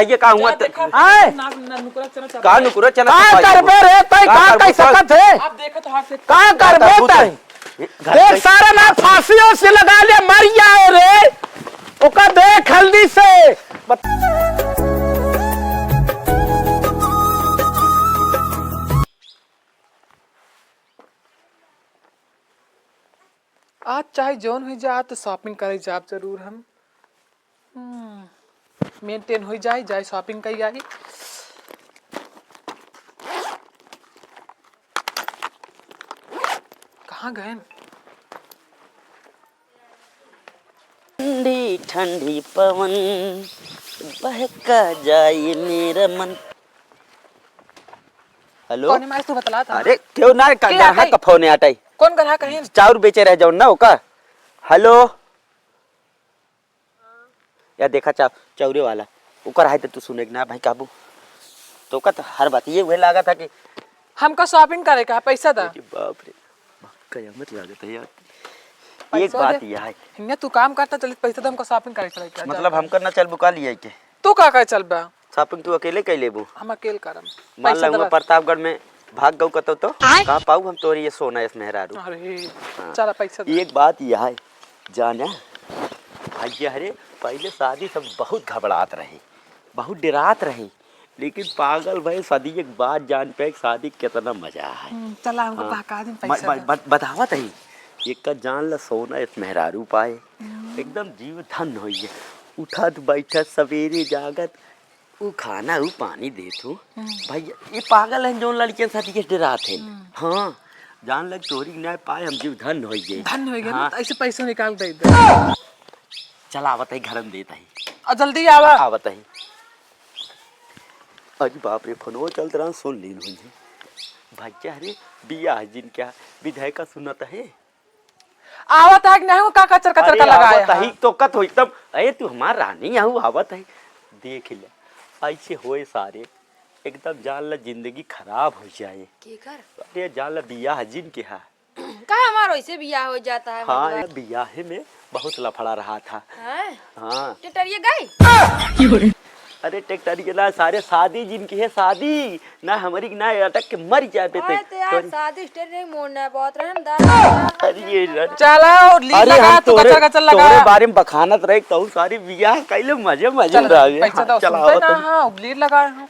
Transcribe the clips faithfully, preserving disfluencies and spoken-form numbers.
ये का हुआ? आए। ना, ना, नुकरा चना चबा का है। नुकरा चना का चबा है? करबे रे, तई का का कर कई सकत है? आप देखो तो हाथ से का करबे तई? घर देख, सारे ना फांसी ओसी लगा ले, मर जाए रे। ओका देख हल्दी से। बत- आज चाहे जौन हुई जा, तो shopping करे जाब जरूर हम। हम्म, maintain हुई जाए, जाए shopping कई आई। कहाँ गए? ठंडी ठंडी पवन बहका जाए मेरा मन। Hello? कौन है माई, तू बतला था? अरे, क्यों ना, का के ग्राहक आता है? का फोन आटा है। कौन ग्राहक है? चाउर बेचे रहे जौन ना, ओका। Hello? या देखा चा-, चाउरे वाला। ओकर है तो तू सुने के ना भाई काबू। तो का तो हर बात ये हुए लागा था कि हमका shopping करे का है, पैसा दा। अरे बाप रे, कयामत लागत है यार। पैसा एक बात दे। यह है। हिन्ने तू काम करता चलित पैसा दे, हमका shopping करे चले के मतलब जाए। हमका ना चल बुका लिया के। तू का करे चलबा? Shopping तू अकेले कर लेबू? हम अकेले करम। मान पैसा ला हुआ देबा। प्रतापगढ़ में भाग गऊ कतो तो आय। का पाऊ हम तोरी ये सोना इस मेहरारू? अरे, हाँ। चला पैसा दे। एक बात यह है, जाना भैया रे, पहले शादी सब बहुत घबरात रहे, बहुत डरात रहे, लेकिन पागल भाई शादी एक बात जान पे शादी कितना मजा है। हम्म, चला हमको हाँ। बहका दिन ब-, पैसा ब-, दे। ब-, बतावत है, एक का जान ला सोना इस मेहरारू पाए, हम्म। एकदम जीव धन होइए, उठत बैठत सवेरे जागत ऊ खाना, ऊ पानी देत हो। हम्म। भैया, ये पागल है, जौन लड़कियन साथ ये डरात है। हम्म। हाँ, जान लग तोहरी के न्याय पाए, हम जीव धन्य होइ गए। धन्य होइ गए ना, हाँ। तो ऐसे पैसा निकाल दे दे। चल, आवत है, घर में देत है। और जल्दी आवा। आवत है। अरे बाप रे, फोनवो चलत रहा, सुन लीन होई है। भैया रे, बियाह जिन क्या विधायका सुनत है? आवत है कि नहीं, वो का कचर कचर अरे का लगाए आवत है। ही तो कत हो एकदम, अरे तू हमार रानी आहू, आवत है। देख ले, ऐसे होए सारे, एकदम जान ला जिंदगी खराब हो जाए। केकर? अरे जान ला बियाह जिन के हा। का हमार वैसे बियाह हो जाता है हाँ, मतलब? यार, बियाहे में बहुत लफड़ा रहा था। हाँ? हाँ। टेटरिया गई? अरे ट्रैक्टर के ना सारे शादी जिनकी है शादी, ना हमारी ना अटक के मर जाए पे अरे ते। तो यार शादी स्टेट नहीं मोड़ना है, बहुत रहन दार। अरे ये यार। चला और लीड अरे लगा, हम तू तोरे, कचर कचर लगा। तोरे बारे में बखानत रहे, कहू सारी बियाह कैले मजे मजे चल, रह गए। पैसा हाँ, तो चला सुनते ना, हाँ, लीड लगा, हाँ।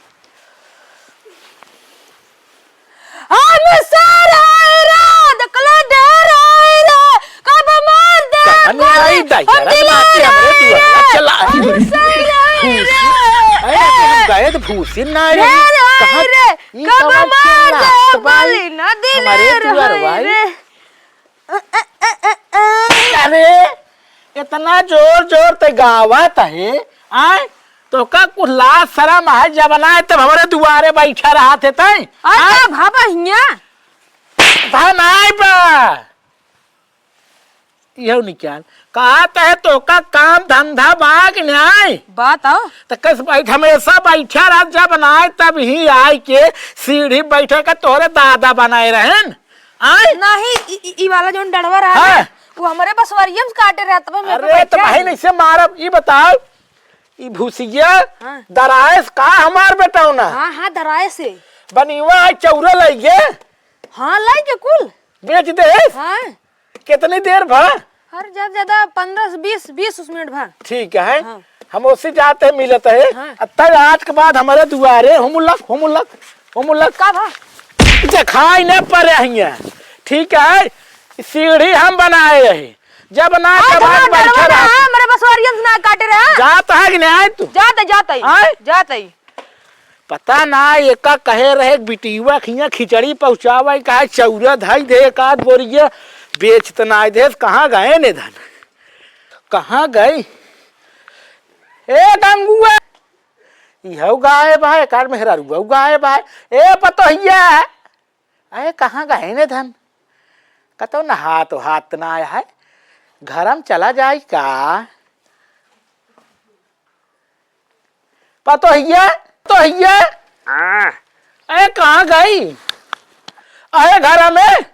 हम सारा रात कला डराए रे, कब मार दे कौन गोली, आई हम दहिया दिला रात में हमरे रहे दुआरा रे। चला आई। हम सारा खुश। रात अरे, तुम गए तो भूसी ना रे। डराए कहाँ? रे, ई कब कौन मार चिल्ला? दे तो भाई, गोली, ना दिला हमारे दुआर रहे भाई। रे। अरे, इतना जोर जोर ते गावत है, आय? तोका कुछ लाज शरम है, जब ना है तब हमरे दुआरे बैठा रहत है तै? अरे आय? बाबा हिया। धन आय बा। इहो निकाल। कहत है तोका काम धंधा बा कि नाय? बात आओ। त कस बैठ, हमेशा बैठा रह, जब ना आए तब ही आए के सीढ़ी बैठे का तोहरे दादा बनाए रहन। आय? नहीं, ई, ई, ई वाला जौन डड़वा रहा हाँ। ना, वो हमरे बसवरिया में काटे रहे, तब हम अरे, तो बैठे भाई हैं। नहीं से मारब, ई बताओ, ई भूसिया हाँ। दरायस का हमार बेटौना? हाँ, हाँ, दरायस है। बनिवा है चौरा लइगे? हाँ, लइगे कुल। बेच देस? हाँ। कितनी देर भा? हर ज्यादा ज्यादा पन्द्रह से बीस, बीस उस मिनट भा। ठीक है, हाँ। हम उससे जाते हैं, मिलत है। हाँ। आ तब आज के बाद हमारे दुआरे हुमुलक, हुमुलक, हुमुलक। का भा? देखाई न पड़े हियाँ। ठीक है, सीढ़ी हम बनाए रहे। जब ना आज तब हम बैठे डरवा रहा। ना, हमारे बसवरियन से ना काटे रहा। जात है कि नहीं आए तू? जात है, जात है। आए? जात है। पता ना एका कहे रहे बिटियुआ खिया खिचड़ी पहुँचावे, कहे चौरा धई दे एक आध बोरिया, बेच त ना दे, कहाँ गए ने धन? कहाँ गए? ए गंगुआ, इहौ गायब है, एकर मेहरारुआ गायब है। ए पतोहिया, अरे कहाँ गए ने धन? कतौ नहात हात ना आया है, घर में चला जाई का? पतोहिया, पतोहिया। हाँ। अरे कहाँ गई? अरे घर में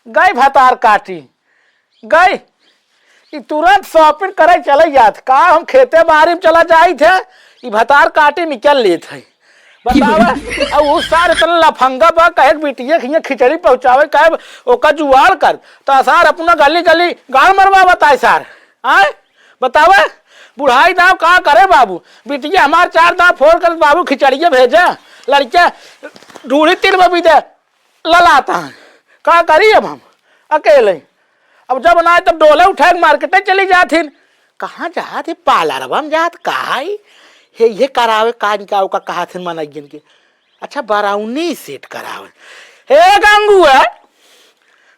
गई भतार काटी गई। ई तुरंत shopping करे चले जात। का हम खेते बारी में चला जाई थे ई भतार काटी निकल लेत है। बतावा, अब उ सार इतना लफंगा बा, कहे कि बिटिया के हियाँ खिचड़ी पहुँचावे, कहे ओका जुआड़ कर, तो सार अपना गली गली गाड़ मरवा बताए सार। आए, बतावा, बुढ़ाई दाव का करे बाबू, बिटिया हमार चार दाव फोन कर, बाबू खिचड़िया भेजा, लड़किया ढूढ़ी तीन बबी दे ललाता है, का करी अब हम अकेले। अब जब ना आए तब डोले उठाए के मार्केटे चली जात हिन। कहाँ जात ही? पार्लरवा में जात का है? हे, ये करावे कान का ओका कहा थिन मनइयन के। अच्छा, ब्राउनी सेट करावे। हे गंगुआ,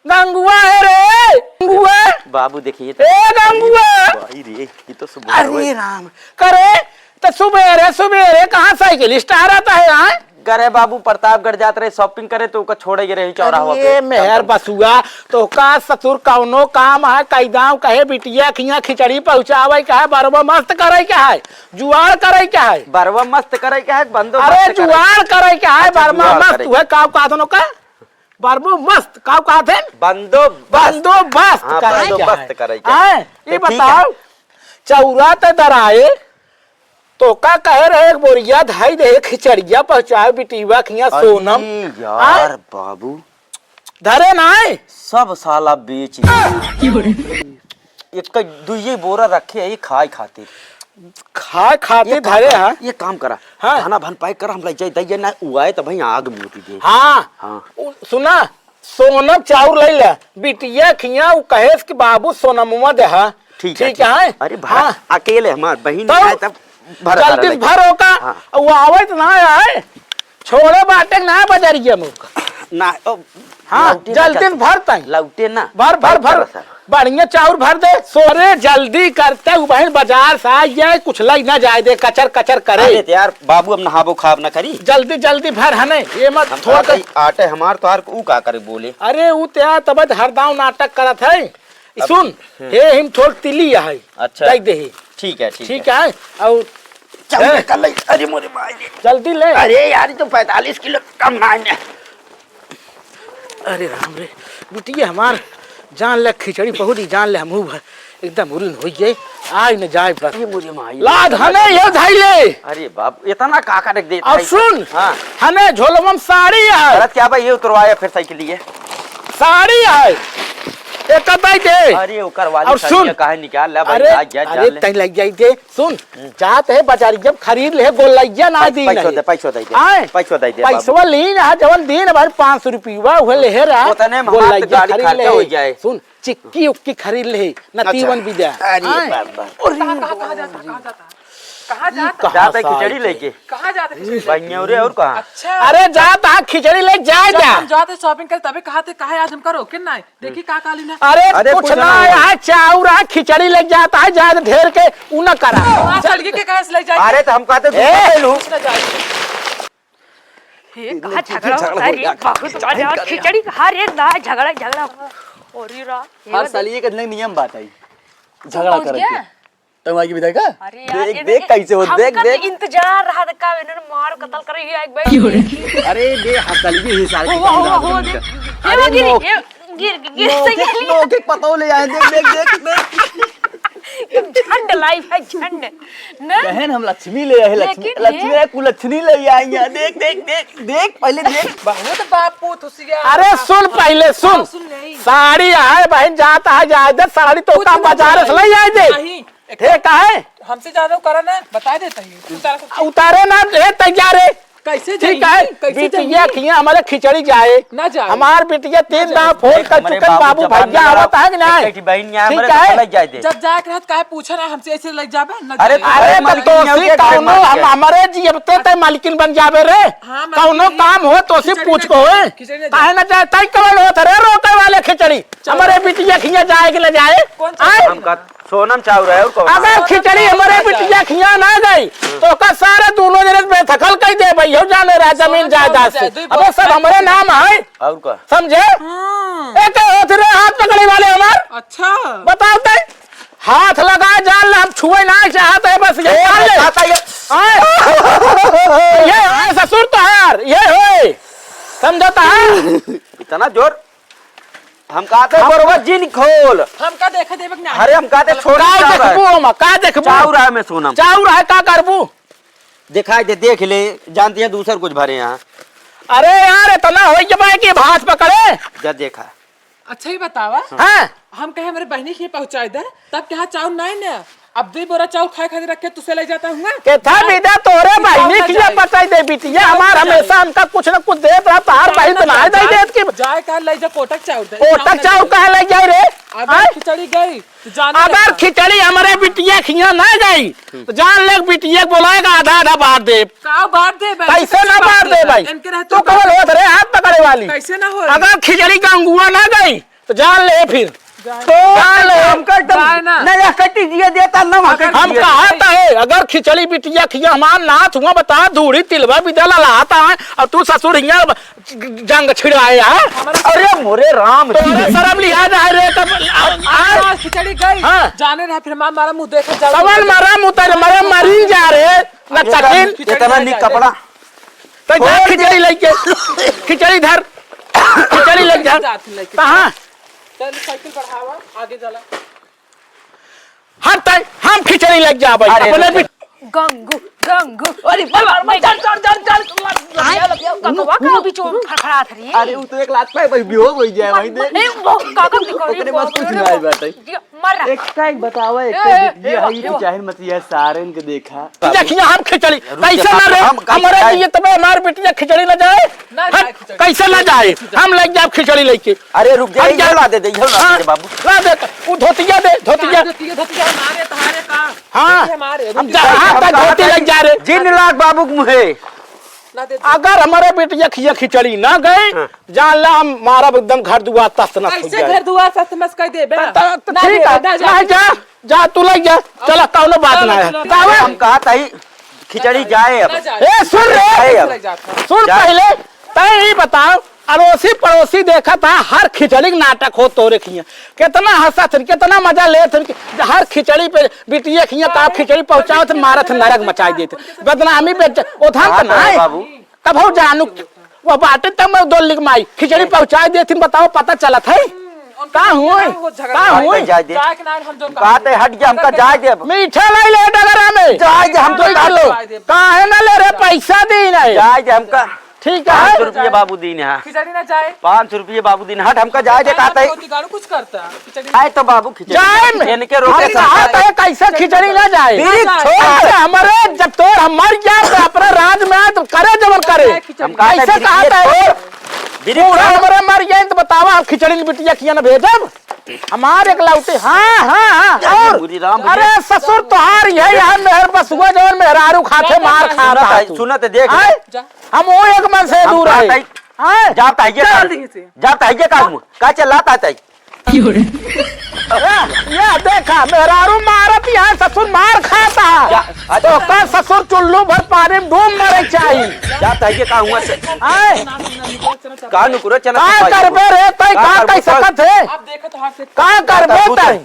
गंगुआ है रे, गंगुआ। बाबू देखिए तो। ए गंगुआ। भाई रे, ये तो सुबह अरे हुए। राम, करे तो सुबेरे सुबेरे कहाँ साइकिल स्टार आता है, हाँ? करे बाबू, प्रतापगढ़ जात रहे शॉपिंग करे, तो ओका छोड़े के रहे चौराहा अरे पे। मेहर बसुआ, तो का ससुर कौनो काम है, कैदाव कहे बिटिया खिया खिचड़ी पहुँचावे का है, बरबो मस्त करे का है, जुआड़ करे का है। बरबो मस्त करे का है, बंदो अरे मस्त करे। जुआड़ करे का है, अच्छा, बरमा जुआड़ मस्त करे। हुए, का कहा था का? बरबो मस्त, का कहा थे? बंदोबस्त। बंदोबस्त हाँ, करे का बंदोबस्त है। करे का। आए, ये तो ठीक है। बताओ, चौरा ते दराए, तो का कहे रहे, एक बोरिया धाई दे, खिचड़िया पहुँचाए बिटिया खिया अरे सोनम। यार हाँ? बाबू। धरे ना है? सब साला बेच दिए। एक दुइये बोरा रखे है खाए खातिर। खाए खातिर एक काम धरे करा, हैं? एक काम करा। हाँ। खाना भन पाए कर हम ले जाए, दइया ना उआए तो भाई आग मूती दे। हाँ। हाँ। उ, सुना, सोनम चाउर ले ले, बिटिया खिया उ कहेस कि बाबू सोनमुआ देहा। ठीक है, ठीक ठीक। है। अरे भरा, हाँ। अकेले हमार बहिन तो नहीं आए तब भरा जल्दी भरा भरो का, हाँ। वो आवत ना आए, छोड़े बाटे ना बजरिया में। ना, ओ, हाँ, लौटे ना जल्दी जाते। भर तई। लौटे ना। भर, भर, पैक भर। करा सर। बढ़िया चाउर भर दे। सोरे जल्दी करते उ बहिन बाजार से आ जाए, कुछ लई ना जाए दे, कचर कचर करे। अरे तो यार, बाबू अब नहाबो खाब ना करी। जल्दी, जल्दी भर हने, ये मत हम थोड़ कहा कर। भाई, आटे हमार तोहार उ का करे बोले? अरे उ तो यार तब हरदाव नाटक करत है। ई अब सुन, हम्म। हे हिम थोड़ तिली है। अच्छा। देख देही। ठीक है, ठीक ठीक है। है। और चल हैं? निकल ले। अरे मोरे माई रे। जल्दी ले। अरे यार, ये तो पैंतालीस किलो कम ना है। अरे राम रे, बिटिया हमार जान ले खिचड़ी बहुत ही जान ले हमहू भ-, एकदम उरिन हो गए। आज न जाए बस। ये मोरे माई रे। लाद हने ये धई ले। अरे बाप, इतना का का रख दे और भाई। सुन, हाँ। हने झोलवा में साड़ी है। गलत क्या भाई, ये उतरवाया फिर साइकिल लिए। साड़ी है, एक कताई दे। अरे, ओकर वाली और साड़िया सुन, काहे निकाल ले भाई, अरे, आ जा, अरे, जान ले। तैं लग जाई दे। सुन, हम्म। जात है बाजारी, जब खरीद ले, गोलैया ना पै-, दी पैसो नहीं। दे, पैसो दे दे। आए? पैसो दे दे, पैसवा बाबू। लीन है, जवन दीन भर पाँच सौ रुपया, उहे ले रहा। ओतने में हमार गोलैया गाड़ी खरीद खर्चा ले। हो जाए। सुन, चिक्की उक्की खरीद ले, अच्छा। नतीवन भी दे। अरे आए? बाबा। कहाँ, कहाँ, कहाँ जाता, कहाँ जाता? कहाँ ई जाता? कहाँ जाता है साइकिल? खिचड़ी लेके। कहाँ जाता है खिचड़ी लेके? बनियौरे और कहाँ? अच्छा। अरे जाता है खिचड़ी ले, जाए जब जा। हम जाते शॉपिंग करे तबे कहा थे, काहे आज हमका रोके ना है? देखी का काली ना। अरे अरे कुछ कुछ ना ना है, हुआ। चाउर है, खिचड़ी ले जाता है, जाए ढेर के, उ ना करा। हाँ, चलिए के कहे से ले जाए। अरे तो हम कहते ए! दूसरा ले लूं। कुछ ना जाए। हे, का झगड़ा होता है रे? बहुत मजा आवा। खिचड़ी का हर एक ना झगड़ा, झगड़ा। अरे रा, हर साल ये कितने नियम बात है, झगड़ा करे के। तुम आगे विधायक? अरे यार, देख, ये देख, देख, कैसे हो, देख, हमका तो देख। इंतजार रहा था, का इन्होंने मार कत्ल करे ही एक बार। अरे, दे, हर साल ये साल की हो, हो, हो, हो, दे। अरे, ये गिर, नोक-, ये गिर, गिर से नोक-, गिर। नोक एक पतौ ले आए, देख, देख, देख, देख। ये झंड लाइफ है, झंड। ना? बहन, हम लक्ष्मी ले आए, लक्ष्मी, लेकिन लक्ष्मी ये है, कुलक्ष्मी ले आई है, देख, देख, देख, देख, पहले देख। बहुत बाप पूत हुसिया। अरे, सुन पहले, सुन। हाँ, सुन ले। साड़ी है, बहन, जाता है, जाए दे, साड़ी तो कुछ का ना बाजार से चाहिए। ले आए दे। नहीं। ठीक है? हमसे ज्यादा वो करा ना, बता देता ही। तू ज्यादा कुछ उतारे ना, ए, तैयार है। कैसे ठीक जाई? है? कैसे बिटिया जाई? खिया हमारे खिचड़ी जाए। ना जाए। हमार बिटिया तीन दाव फोन कर चुकन, बाबू भैया आवत है कि नहीं? एक बहन यहाँ हमारे ठीक है? तो लग जाए दे। जब जाए के रहत काहे पूछे ना हमसे, ऐसे लग जाबे? ना अरे जाए। अरे अरे तब मलिकिन तो यहाँ सी के कौनो मालिक हम है। हमारे जी अब ते ते मालकिन बन जाबे रे। हाँ, कौनो मालकिन। काम हो तो सी खिचड़ी पूछ ना को जाए, होए। खिचड़ी ना काहे जाए। ना जाए? तई कौन होत रे रोके वाले खिचड़ी? चलो। हमारे बिटिया खिया जाए कि ना जाए? कौन सा आए? हम का सोनम चाउर है और कौन? अगर खिचड़ी हमारे बिटिया खिया ना गई, तो ओका सारे दोनों जने बेदखल कर दे भाई, हो जाने रहा जमीन जायदाद से। अबे सब हमारे नाम है। और का? समझे? हाँ। एक होत रे हाथ पकड़े वाले हमार। अच्छा। बताओ तई। हाथ लगा जान ले, हम छुए ना चाहते हैं, बस ये ए, जान ले। खाता ये। आए। ये आए ससुर तोहार, ये होए। समझता है? इतना जोर। हम कहते हम बरोबर जिन खोल। हमका देखे देवे के ना। अरे हम कहते छोड़ का चाउर है। देखबू हम, का देखबू? चाउर है में सोनम। चाउर है का करबू? दिखाई दे, देख ले, जानती है दूसर कुछ भरे यहाँ। अरे यार, इतना होइ गया कि भात पकड़े। जा देखा। अच्छा, ये बतावा। हाँ। हम कहे हमरे बहिनी के पहुँचाइ दे, तब कहा चाउर नाहीं न, अब दुइ बोरा चाउर खाए खातिर रखे, तुसे लइ जाता हुआ। केथा हाँ? बिदा तोरे कि बहिनी चाउर ना किया जाए। पहुँचाइ दे बिटिया, चाउर हमार ना जाए। हमेशा हमका कुछ न कुछ देत रहा, तोहार चाउर बहिन ना तो नाहीं जाए, दे देत कि जाए का लइ जा कोटक चाउर दे, कोटक चाउर कहाँ लइ जाए रे? अगर हाँ? खिचड़ी गई, तो जान ले अगर का। खिचड़ी हमरे बिटिया खिया ना गई, तो जान ले बिटिया के बोलाएगा, आधा आधा बांट दे। का बांट दे भाई? कैसे ना बांट दे भाई? इनके रहते तू कौन होत रे हाथ पकड़े वाली? कैसे ना हो? अगर खिचड़ी का अंगुआ ना गई, तो जान ले फिर। जान तो जान ले। हमका एकदम जाए ना। नहीं, यह कटी जिए देता ना, वहाँ कटी हम जिए। कहा था है, अगर खिचड़ी बिटिया खिया हमार नाथ हुआ बता, धूड़ी तिलवा बिदा ललाता है, और तू ससुर हिया जंग छिड़ाए, हाँ? अरे मोरे राम। तोरे शर्म लिहाज है रे, तब, आ, आ, आ, खिचड़ी गई। हाँ। जाने रहा, फिर मार, मारा मुँह देखे जाओ। कवन मारा मुँह तेरे, मारा मारी जा रे, ना अरे, चटिन। खिचड़ी इतना नहीं निक जाए। कपड़ा। तो जा खोल दे। खिचड़ी लेके, खिचड़ी धर, खिचड़ी लेके जा। जात लेके। कहाँ? चल, साइकिल बढ़ावा, आगे जाला। हट तय, हम खिचड़ी लेके जाबे, अरे, अपने रुक भी। जा। गंगू, गंगू। अरे, चल, चल, चल, चल, चल, चल, चल, चल, चल। ककवा का बीच में फड़फड़ात रही। अरे, वो तो एक लात पे भाई बेहोश हो जाए, वहीं दे। ए, वो काका की करे, ओकरे पास कुछ नहीं आए बाटे। दिया, मर रहा। एक का एक बतावा, एक ए, का ए, ये ए, है, ये ए, चाहे मत, ये सारन के देखा। देखिए, हम खिचड़ी, रुक जा, कैसे ना रे? हम, हम हमारे खिचड़ी लिए तबे हमार बिटिया खिचड़ी ना जाए। ना हम जाए खिचड़ी। कैसे ना जाए? हम लेके जाब खिचड़ी लेके। अरे रुक जा, हम इहो जा- ला दे दे, इहो ला हाँ, दे दे बाबू। ला दे, वो धोतिया दे, धोतिया। धोतिया, धोतिया हमारे, तुम्हारे का? हाँ, धोतिया हमारे, हम रुक जा, जा। हाँ, हम तक कहा धोती था लग कि जा रे। जिन लाख बाबू के मुहे। ना दे दे। अगर हमारे बेटिया खिया खिचड़ी ना गए, हाँ। जान ला हम मारा एकदम घर दुआर तहस नहस हो कैसे जाए। घर दुआर तहस नहस कर देबे? त-, त-, ना ठीक दे, है, ना जा। ना जा, जा तू लग जा, चला कौनो बात ना है। चलो, चलो। जावे। हम कहा था ही खिचड़ी जाए अब। ना जाए। ए, सुन रे। जाए अब। चले जाता। सुन जा। पहले, तय ई बताओ, अड़ोसी पड़ोसी देखा था, हर खिचड़ी के नाटक हो तोरे खिया। कितना हंसा थे, कितना मजा ले थे, हर खिचड़ी पे बिटिया खिया का खिचड़ी पहुंचाओ थे, मारत नरक मचाई देते। बदनामी पे ज-, ओ धन कहाँ तो ना है। बाबू? कब हो जानू, वो बाटे तब मैं दो लिख माई, खिचड़ी पहुंचाई देते, बताओ, पता चलत है? हम्म, उनका का हुई? वो झगड़ा का हुई? जाए दे। जाए के ना हम जो बात है, हट जा, हमका जाए दे अब। मीठा लाई ले डगरा में। जाए दे, हम तो दो किलो। जाए दे। काहे ना ले रे, पैसा दी नहीं। जाए दे हमका। ठीक है। पाँच सौ रुपये बाबू दीन है। खिचड़ी ना जाए। पाँच सौ रुपये बाबू दीन, हट, हमका जाए दे, जाए कहता है। धोती गाड़ू कुछ करता। खिचड़ी। आए तो बाबू खिचड़ी। जाए में। इनके रोके हम कहा था, कैसे खिचड़ी ना जाए? बीड़ी छोड़। अच्छा, हमारे जब तोर हम मर गया तो अपना राज में आए तो करे जवन करे। खिचड़ी। हम कहा था, कैसे बीड़ी कहा था? छोड़। बीड़ी पूरा छोड़। हमारे मर गए तो बतावा, हम खिचड़ी में बिटिया खिया ना भेजब? हमारे एक लौटे। हाँ, हाँ, हाँ। और बुरी राम बुरी। अरे ससुर तोहार यही है, मेहर बसुआ जवन मेहरारू खाते मार खाता सुनत है, तू। सुनत है, देख। आए? हम वो एक मन से हम दूर कहा है। ताई, आए? जाता है ये चल काल। दी से। जाता है ये काल मुँह। का चला ता ताई? ये, ये देखा, मेहरारू मारत यहाँ ससुर मार खाता। जा, अच्छा। तो का ससुर चुल्लू भर पानी में डूब मरे चाहिए। जाता है ये का हुआ से? आए? का नुकुरो चला का करबे रे? तै का का कर सकत है? का करबे तै?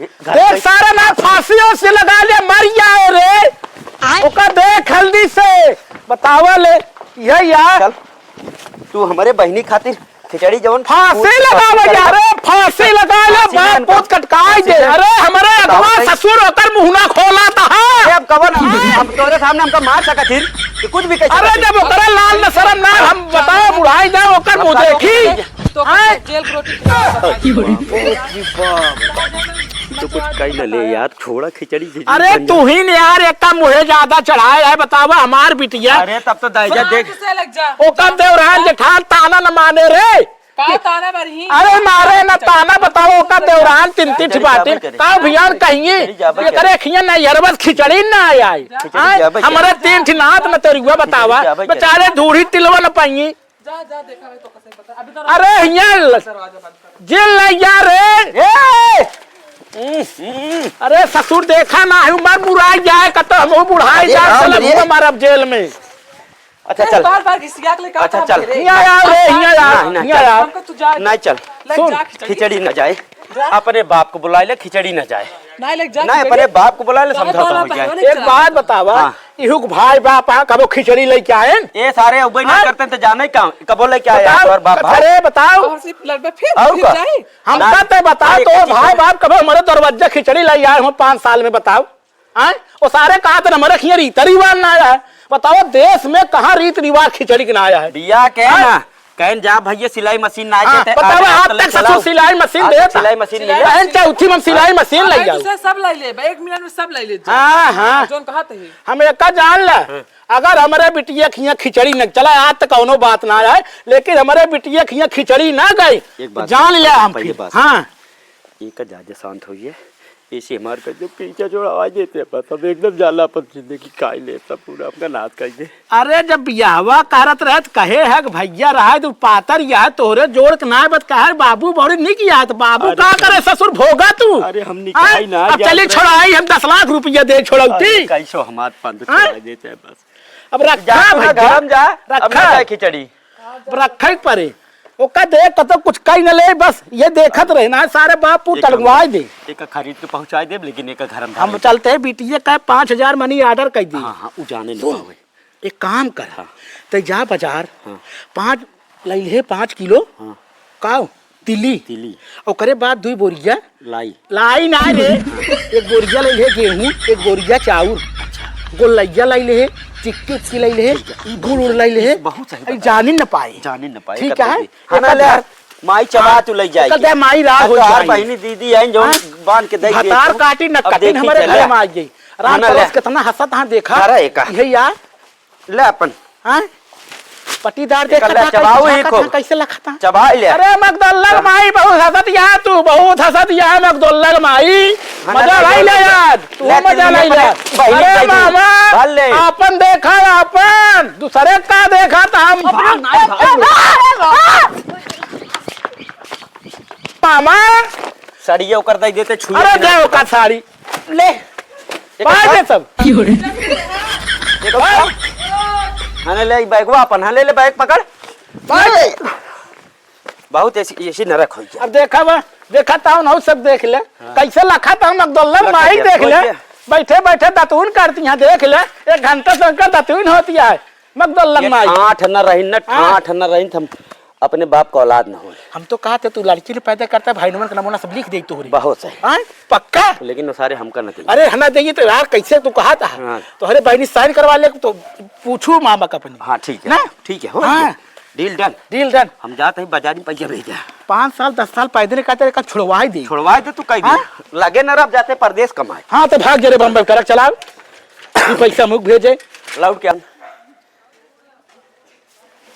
देख सारा ना फांसी ओसी लगा ले, मर जाए रे। ओका देख हल्दी से। बतावा ले, ये यार। चल, तू हमरे बहिनी खातिर खिचड़ी जवन फांसी लगावा यार, फांसी लगा ले, बाप पूत कटकाई दे। अरे, हमरे अगवा ससुर ओकर मुंह ना खोला था। अरे, अब कवन हम, हम तोरे सामने हमका मार सकत ही कि कुछ भी कह सकत ही। अरे, जब ओकरा लाज न शरम ना, हम बताओ, बुढ़ाई जाए, ओकर मुंह देखी। तो हैं? जेल के रोटी खिलाओ। बाप रे बाप। तू तो कुछ कही ना ले यार, छोड़ा खिचड़ी से अरे जीवन तू ही ने यार, एक मुहे ज्यादा चढ़ाए है, बतावा हमार बिटिया। अरे तब तो दाइजा देख। किसे लग जा? ओकर देवरान जेठान ताना न माने रे। का ताना मारी? अरे मारे ना ताना, बताओ ओकर देवरान तीन तीन बाटे। का भियान कहिए, एकरे खिया ना यार बस खिचड़ी ना आई। आए, हमारे तीन ठिन नात न तेरुआ बतावा, बेचारे धूड़ी तिलवा न पाइए। जा, जा, देखा है तो कैसे पता। अभी तो अरे, हियाँ ल-, दरवाजा बंद कर। जेल ले जा रे। ए! अरे, ससुर देखा ना है, उमर बुढ़ाई जाए, कतो हम वो बुढ़ाई अरे, जाए, राम चल रे। मुँह मारब जेल में। अच्छा, ए, चल। बार-बार घिसिया के ले का अच्छा, काम चल। करे? हियाँ आओ रे, हियाँ आओ, नहीं, नहीं, हियाँ चल। आओ। हमको तू जा। नहीं, चल। ले सुन, जा खिचड़ी। खिचड़ी न जाए। जा। अपने बाप को बुला ले, खिचड़ी न जाए। नहीं, ले जा नहीं, खिचड़ी। अपने बाप को बुला ले, समझौता हो जाए। एक बात बतावा, हाँ। इहू के भाई बाप आ, कबो खिचड़ी लेके आए? ए सारे उबे ना हाँ? करते तो जाने का, कबो लेके आए बताओ, यार, बाप, बाप। अरे बताओ। और सिर्फ लड़बे फिर, और फिर का? जाए। हम ना, कहते बताओ, अरे, तो एक चीज भाई है। बाप कबो हमारे दरवाजे खिचड़ी ले आए हो पाँच साल में, बताओ। आए? वो सारे कहा थे हमारे खिया रीता रिवाज ना आया है। बतावा, देश में कहाँ रीत रिवाज खिचड़ी के ना आया है? बिया के हाँ? ना, कहन जा भैया, सिलाई मशीन ना हाँ, देते। बतावा, आज तक ससुर सिलाई मशीन आज देता। सिलाई मशीन मिले। बहन चौथी में हम सिलाई मशीन लइ अरे, जाऊ। दूसरा सब लइ ले, एक मिनट में सब लइ ले जा। हाँ, हाँ। जोन कहा थे। हम एका जान ला, हाँ। अगर हमरे बिटिया के हियाँ खिचड़ी न चला, आज तक कौनो बात ना आए, लेकिन हमरे बिटिया के हियाँ खिचड़ी ना गई, एक बात जान सुन, लिया हम पहले फिर। बात सुन। हाँ। एक ज्यादा शांत होइए, इसे हमार कर जो पीछा छोड़ावा देते हैं, बस हम एकदम जाला अपन जिंदगी काई ले, सब पूरा हमका नाश कर दे। अरे, जब बियाहवा करत रहे त कहे है कि भैया रहा है, तू पातर या है, तोहरे जोड़ के ना बत कहे, बाबू बड़ी निक या है, त बाबू अरे का हम करे, ससुर भोगा तू। अरे, हम निकाई हाँ? ना अब जात चली रहे। छोड़ाई, हम दस लाख रुपया दे छोड़ौती। अरे, कैसो हमार पंथ हाँ? छोड़ा देते हैं बस। अब रखा जा तू ना भैया, घर में जा, अब रखा। ना जाए खिचड़ी। अब रखे के परे। ओका देख, कतो कुछ कही न ले, बस ये देखत रहे ना, सारे बाप पूत एक हम टलवाए दे। एक खरीद के पहुंचाए देब, लेकिन एक घर में हम डाल चलते हैं, बिटिया का पाँच हजार money order कर दी। हाँ, हाँ, उ जाने न सुन, पावे। एक काम कर, हाँ। ते जा बाजार, हाँ। पाँच लइले, पाँच किलो, हाँ। काव? तिली। तिली। ओकरे बाद दुई बोरिया लाई। लाई ना रे। एक बोरिया लइले गेहूं, एक बोरिया चाउर। अच्छा। गोलैया लइले, चिक्की उक्की लइले, गुड़ उड़ लइले। बहुत सही ई बताया। जानिन न पाए। जानिन न पाए, ठीक कतई है? भी। है ना, ले, माई चबा हाँ। तू लइ जाई। कल दे माई राह अब हो तोहार जाई। बहिनी दीदी आइन जौन हाँ? बांध के दइ भतार देतू। काटी न अब कटिन देखी हमरे चल घर ले। में आ गई। राम हाँ ना, परस ले। कितना हंसत हाँ देखा। अरे एका। यही यार। ले अपन। हाँ? पटीदार देख एकर ले, कथा चबाऊ कैसे ही झांकत खूब। हाँ, कैसे लखत हाँ? चबाई ले। अरे मगदोल्लर माई, बहुत हंसत या तू, बहुत हंसत या मगदोल्लर माई। हाँ, मजा ले, लाई ले ले। यार, तू ले, मजा ले, लाई ले। ले, बहिनी अरे दे दू। मामा, भर ले। आपन देखा आपन, दूसरे का देखा त हम। मामा। साड़िया ओकर दे देते, छुए अरे के ना। दे ओकर साड़ी। ले। एक बाहर का? दे सब। एक का? हाँ, ले, ले, बैगवा अपन, हाँ, ले, ले, बैग पकड़। बाहर दे। बहुत ऐसी, ऐसी नरक होई है। अब देखा बा, देखा ताउन हौ सब देख ले। हाँ। कैसे लखा ताउन मगदोल्लर लखा माई के, देख ले। खोल के। बैठे, बैठे दतुन करती हैं, देख ले। एक घंटा से उनकर दतुन होती है। मगदोल्लर ये माई। ठाठ न रही न, हाँ। ठाठ न रही, हम अपने बाप का औलाद न होई। हम तो कहा थे, तू लड़की ने पैदा करता है, भाई नमन का नमूना सब लिख दे तोहरे। बहुत सही। हाँ? पक्का? लेकिन वो सारे हमका न देंगे। अरे, हमें देंगे तो यार, कैसे तू कहा था? हाँ। तोहरे बहनी sign करवा ले, तो पूछू मामा का अपनी। हाँ, ठीक है। ना? ठीक है, हो हाँ। गया। Deal done। Deal done। हम जात ही बाजार में पैसा भेजा। पाँच साल, दस साल पैदल का तेरे का छुड़वाई दे। छुड़वाई दे तू कह दे। हाँ? लगे न रह जाते परदेस कमाए। हाँ, तो भाग जरे बम्बई ट्रक चलाओ। तू पैसा मुख भेजे। लौट के आ।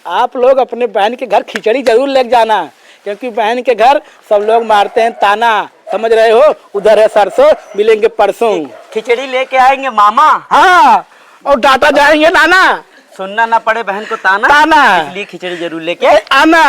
आप लोग अपने बहन के घर खिचड़ी जरूर लेके जाना, क्योंकि बहन के घर सब लोग मारते हैं ताना, समझ रहे हो? उधर है सरसों, मिलेंगे परसों। खिचड़ी लेके आएंगे मामा। हाँ, और डांटा जाएंगे नाना। सुनना ना पड़े बहन को ताना, ताना। इसलिए खिचड़ी जरूर लेके ए, आना।